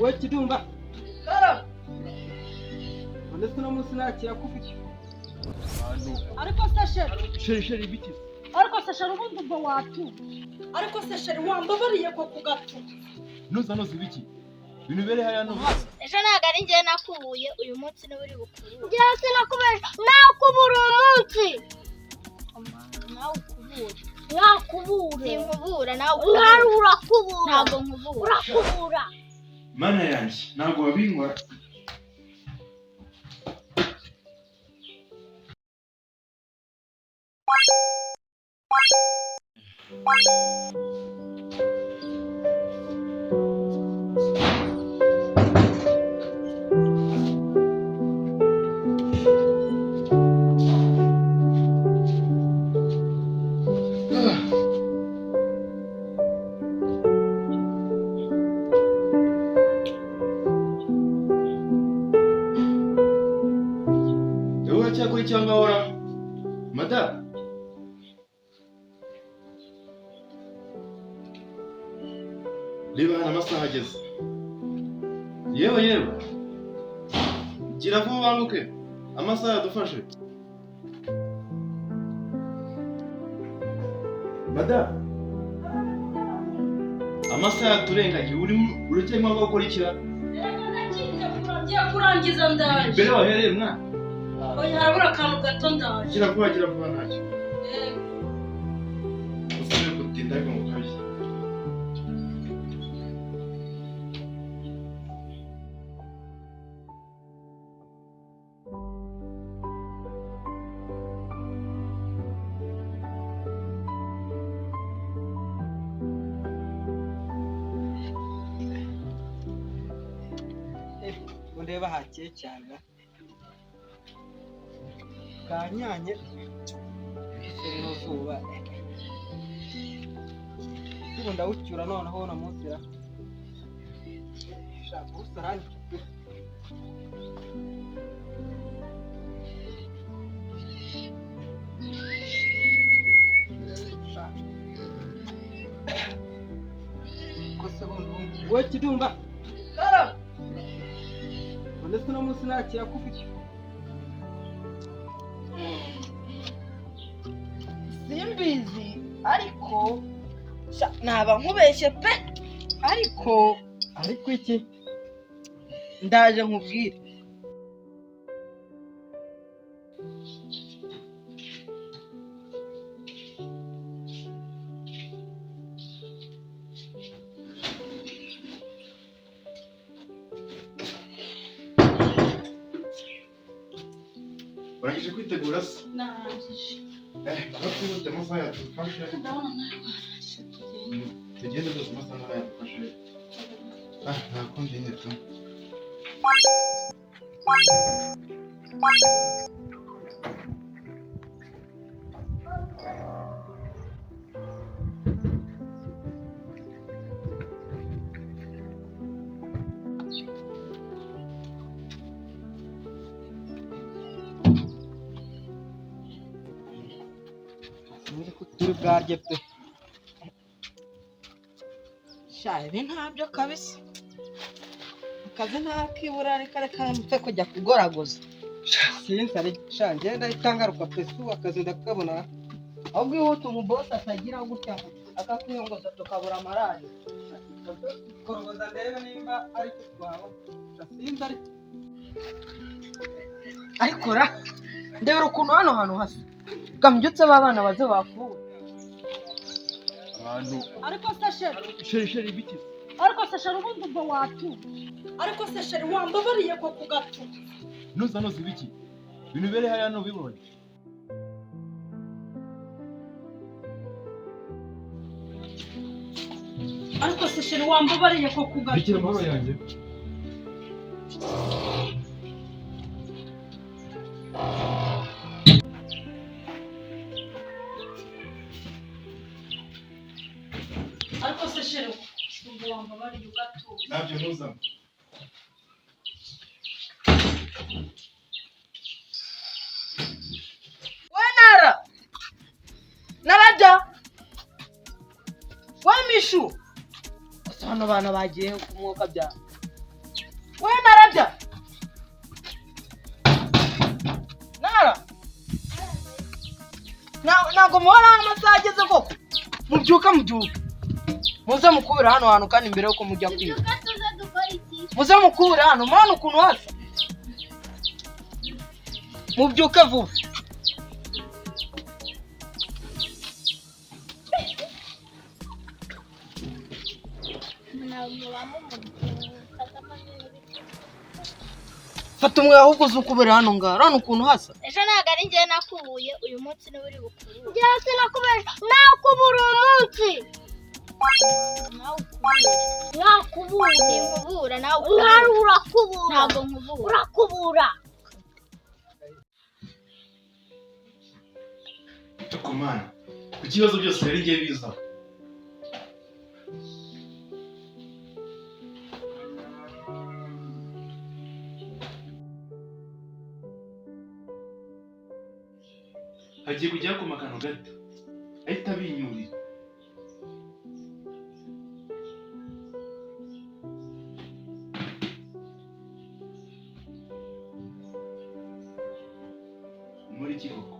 Wowe Kidumba, ndetse uno munsi nta ufite. Ariko se chéri? Chéri, chéri, ibiki? Ariko se chéri, ubundi ubwo watu, ariko se chéri, wambabariye ko ku gatu? Nuza noza ibiki? Ibintu bibereye hariya no Ejo ntabwo ari njye nakubuye, uyu munsi niwe uri bukubure. Njyewe sinakubesha, nakubura uyu munsi. Nawe ukubure, nakubure. Sinkubura nawe ukubura. Urakubura. Ntabwo nkubura, urakubura. Mana yanjye, ntabwo wabinkora. Wowe uracyakora cyangwa wora madamu? Reba hano amasaha ageze. Yewe yewe, gira vuba ubanguke, amasaha yadufashe. Madamu, amasaha yaturengagiye, urimo uracyarimo gukora ikira? Ngiye kurangiza, ndaje. Mbere wahereye mwana. Oya, harabura akantu gato, ndaje. Gira vuba, gira vuba, ntacyo usubire gutinda ariko ngo ukabye. Ngo ndeba hakeye cyane kanyanye ese rino zuba ubu ndawucyura noneho uno munsi ra shaka usarani. Wowe Kidumba, ndetse uno munsi nta ufite. Simbizi, ariko sha, naba nkubeshye pe, ariko Ariko iki? Ndaje nkubwire. Urangije kwitegura se? Narangije. Eh, aho twihute, amasaha yadufashe. Ndabona nawe warangije, tugende. Tugende rwose, amasaha nawe yadufashe. Ah, nta kundi nyine tu. Sinzi ko turi bwarye pe. Sha, ibi ntabyo kabisa, akazi ntakibura, reka reka mpfe kujya kugoragoza. Sinzi, ari sha, ngenda ahita ngaruka pe, si ubu akazi ndakabona. Ahubwo ihute, umubosi atagira gutya akakwiyongoza tukabura amarari. Koroboza ndebe nimba aricyo twabona. Sha, sinzi ariko. Ariko ra, ndebera ukuntu hano hantu hasa, gambyutse b'abana baze bakuwe. Abantu. Ariko se chéri? Chéri, chéri, ibiki? Ariko se chéri, ubundi ubwo watu, ariko se chéri, wambabariye ko ku gatu? Nuza noza ibiki? Ibintu bibereye hariya ntubibonye? Ariko se chéri, wambabariye ko ku gatu? Bikira amahoro yanjye. Ariko se chéri, ubwo wambabariye ugatuza? Ntabyo ntuzamo. We Nara, Narajya, we Mishu, gusa bano bana bagiye ku mwuka bya We narabya nara. Ntabwo mubona aho amasaha ageze koko? Mubyuka, mubyuka, muze mukubira hano hantu, kandi mbere yuko mujya kwiga. Tubyuka tuze dukora iki? Muze mukubure hano, murabona ukuntu hasa. Mubyuke vuba. Fata umwe ahubwo uze ukubere hano ngaho, urabona ukuntu hasa. Ejo ntabwo ari njye nakubuye, uyu munsi niwe uri bukubure. Njyewe sinakubesha, nakubura umunsi. Nawe ukubure. Nakubure. Sinkubura nawe ukubura. Nawe urakubura. Ntabwo nkubura. Urakubura. Tukumana ku kibazo byose rero ngiye biza. Hagiye kujya hakoma akantu gato ahita abinyurira. Muri iki koko?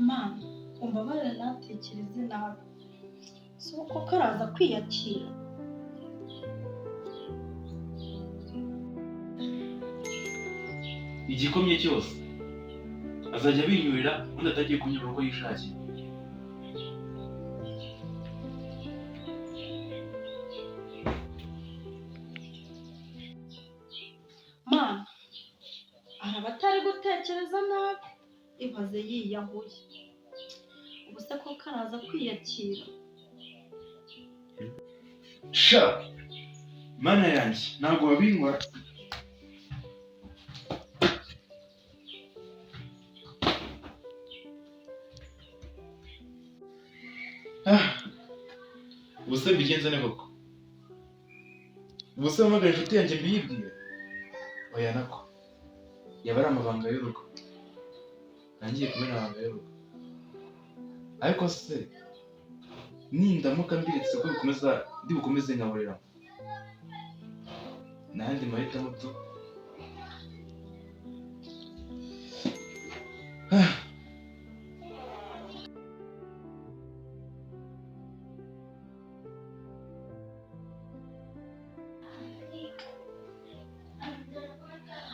Mana, umbabarire natekereze nabi. Si uko karaza kwiyakira. Igikomye cyose azajya abinyurira, ubundi atagiye kunyura uko yishakiye. Mana, araba atari gutekereza nabi. Ibaze yiyahuye. Ubu se ko karaza kwiyakira? Sha, mana yanjye, ntabwo wabinkora. Ah, ubu se mbigenze ne koko? Ubu se mpamagara inshuti yanjye mbiyibwire? Oya, nako yaba ari amabanga y'urugo, ntangiye kumena amabanga y'urugo. Ariko se nindamuka mbiretse ko bikomeza, ndi bukomeze nkaburira n'ayandi mahitamo tu.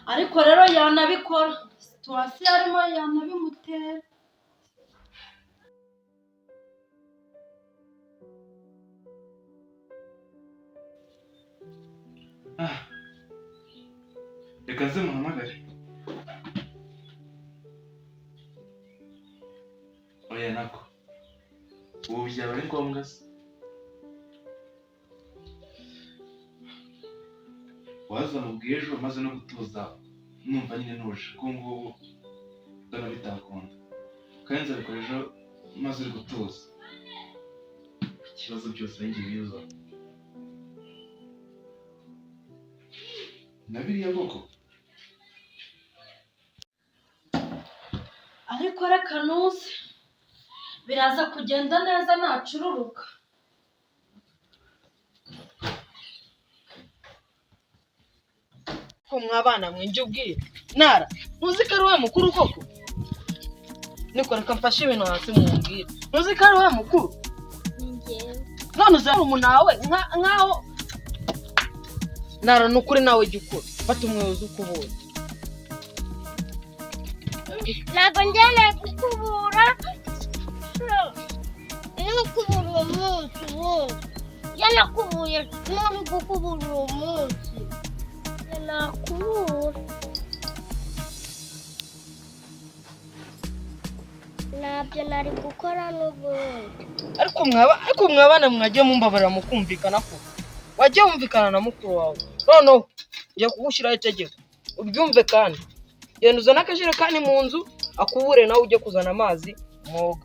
Ariko rero yanabikora, situation arimo yanabimutera. Ah. Reka nze muhamagare. Oya, nako ubu byaba ari ngombwa se? Wazamubwiye ejo maze no gutuza, numva nyine ntuje, kuko ngubu ndabona bitakunda, kandi nzabikora ejo maze uri gutuza. Ikibazo byose ari njye biza na biriya koko. Ariko reka nuze, biraza kugenda neza nacururuka. Ko mwabana mwe, njye ubwira nara, ntuzi ko ari we mukuru koko? Niko, reka mfashe ibintu hasi mumbwire, ntuzi ko ari we mukuru? Ni njyewe. None uzi umunawe nkaho nara. Ni ukuri nawe jya ukura, fata umuyobozi ukubura. Ntabwo ngeneye gukubura. Nukubura uwo munsi ubundi. Njye nakubuye n'uri gukubura uwo munsi. Njye nakubura. Ntabyo nari gukora n'ubundi. Ariko mwabana mwagiye mumbabarira mukumvikana ko wagiye wumvikana na mukuru wawe. Noneho ngiye kugushyiraho itegeko, ubyumve kandi. Genda uzane akajerekani mu nzu akubure, nawe ujye kuzana amazi mwoga.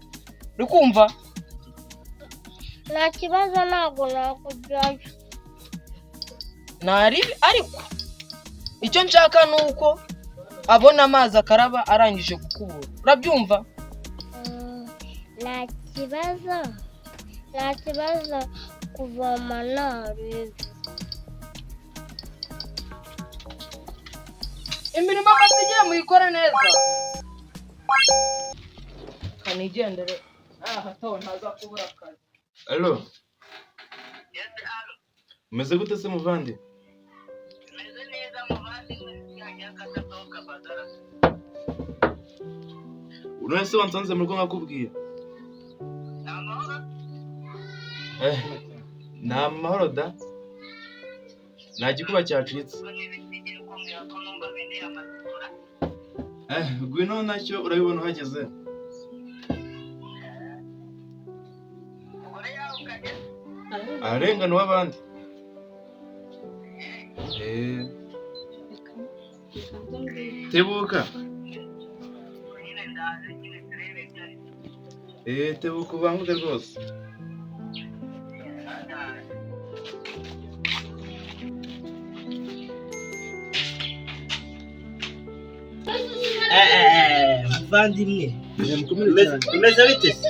Uri kumva? Nta kibazo, ntabwo nakujyayo. Ntaribi, ariko icyo nshaka ni uko abona amazi akaraba arangije gukubura. Urabyumva? Nta kibazo. Nta kibazo kuvoma ntarebe. Imirimo mbasigiye muyikore neza. Kanigendere Aha to ntaza kubura akazi. Allo, umeze gute se muvandi? None se wansanze mu rugo nkakubwira? Eh, ni amahoro da, nta gikuba cyacitse. Eh, ngwino nacyo urabibona uhageze. Ararengana uw'abandi. Eh, tebuka. Eh, tebuka ubanguke rwose. Muvandimwe, umeze bite se?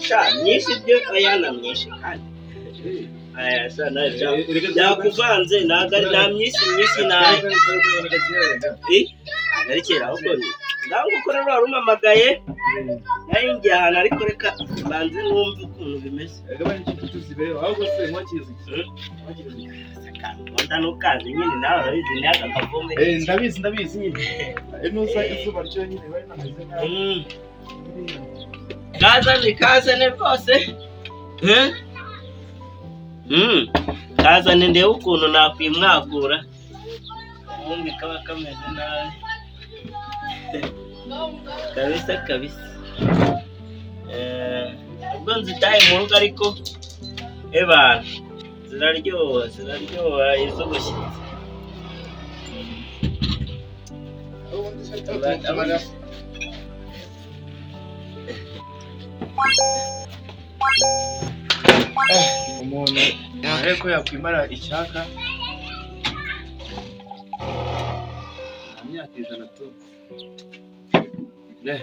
Sha myinshi byo, oya na myinshi kandi. Aya, sha nawe byakuvanze, ntabwo ari nta myinshi myinshi nawe. Eh, ntabwo ari kera ahubwo ngaho gukora wari umpamagaye nari ngiye ahantu, ariko reka mbanze numve ukuntu bimeze. Nkunda ntukaze nyine, nawe urabizi ni aka kavumbi. Ndabizi, ndabizi nyine. Nuza izuba ryo nyine bari bameze nabi. Kazane kazane rwose. Eh? Kazane ndebe ukuntu nakwimwakura. Ubundi kaba kameze nabi. Kabisa kabisa. Ubwo nzitaye mu rugo ariko ebana ziraryoha, ziraryoha iz'ubushyitsi. Umuntu yaraye ko yakwimara icyaka nta myaka 100 tu. Ne,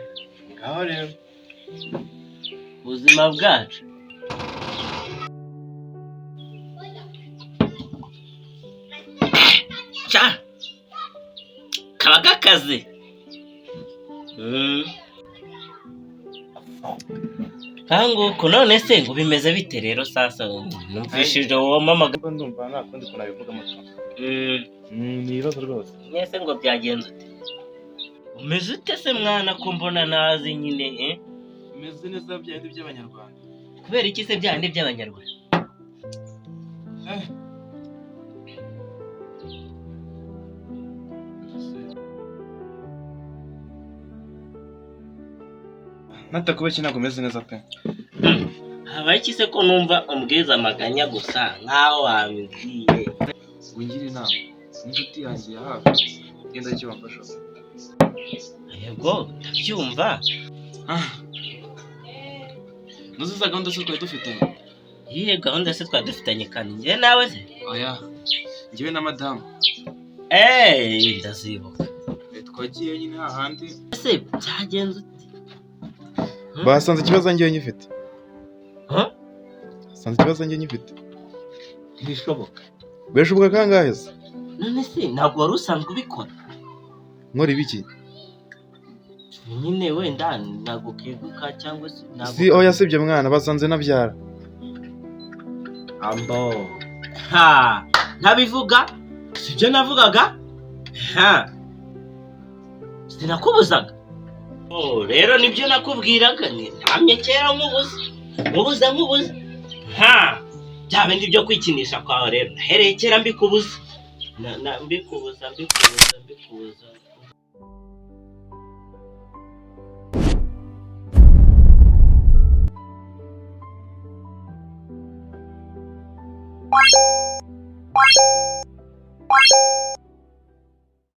ngaho rero. Ubuzima bwacu. Ca kaba gakaze. Kanguko none se ngo bimeze bite rero sasa numvishije wamamaga. Ubwo ndumva nta kundi kuntu nabivugamo tu. Ni ibibazo rwose. Mwese ngo byagenze ute? Umeze ute se mwana ko mbona nazi nyine eh? Meze neza bya bindi by'abanyarwanda. Kubera iki se bya bindi by'abanyarwanda? Eh. Natakubeshye ntabwo meze neza pe. Habaye iki se ko numva umbwiza amaganya gusa nkaho wambwiye? Wingire inama n'inshuti yanjye ya hafi, genda icyo wamfasha. Yego ndabyumva. Nuzi za gahunda se twari dufitanye? Iyihe gahunda se twari dufitanye kandi njye nawe se? Oya, njyewe na madamu. Ndazibuka. Twagiye nyine hahandi. Ese byagenze ute? Basanze ikibazo njyewe nyifite. Basanze ikibazo njyewe nyifite. Ntibishoboka. Birashoboka kangahe se? None se ntabwo wari usanzwe ubikora? Nkora ibiki? Nyine wenda ntabwo keguka cyangwa se ntabwo. Si oya, sibyo mwana, basanze nabyara. Ambo. Ha, ntabivuga. Sibyo navugaga? Ha. Sinakubuzaga. Oh, rero nibyo nakubwiraga ni ntamye kera nkubuza. Nkubuza nkubuza. Ha. Bya bindi byo kwikinisha kwawe rero. Nahereye kera mbikubuza. Na mbikubuza mbikubuza mbikubuza.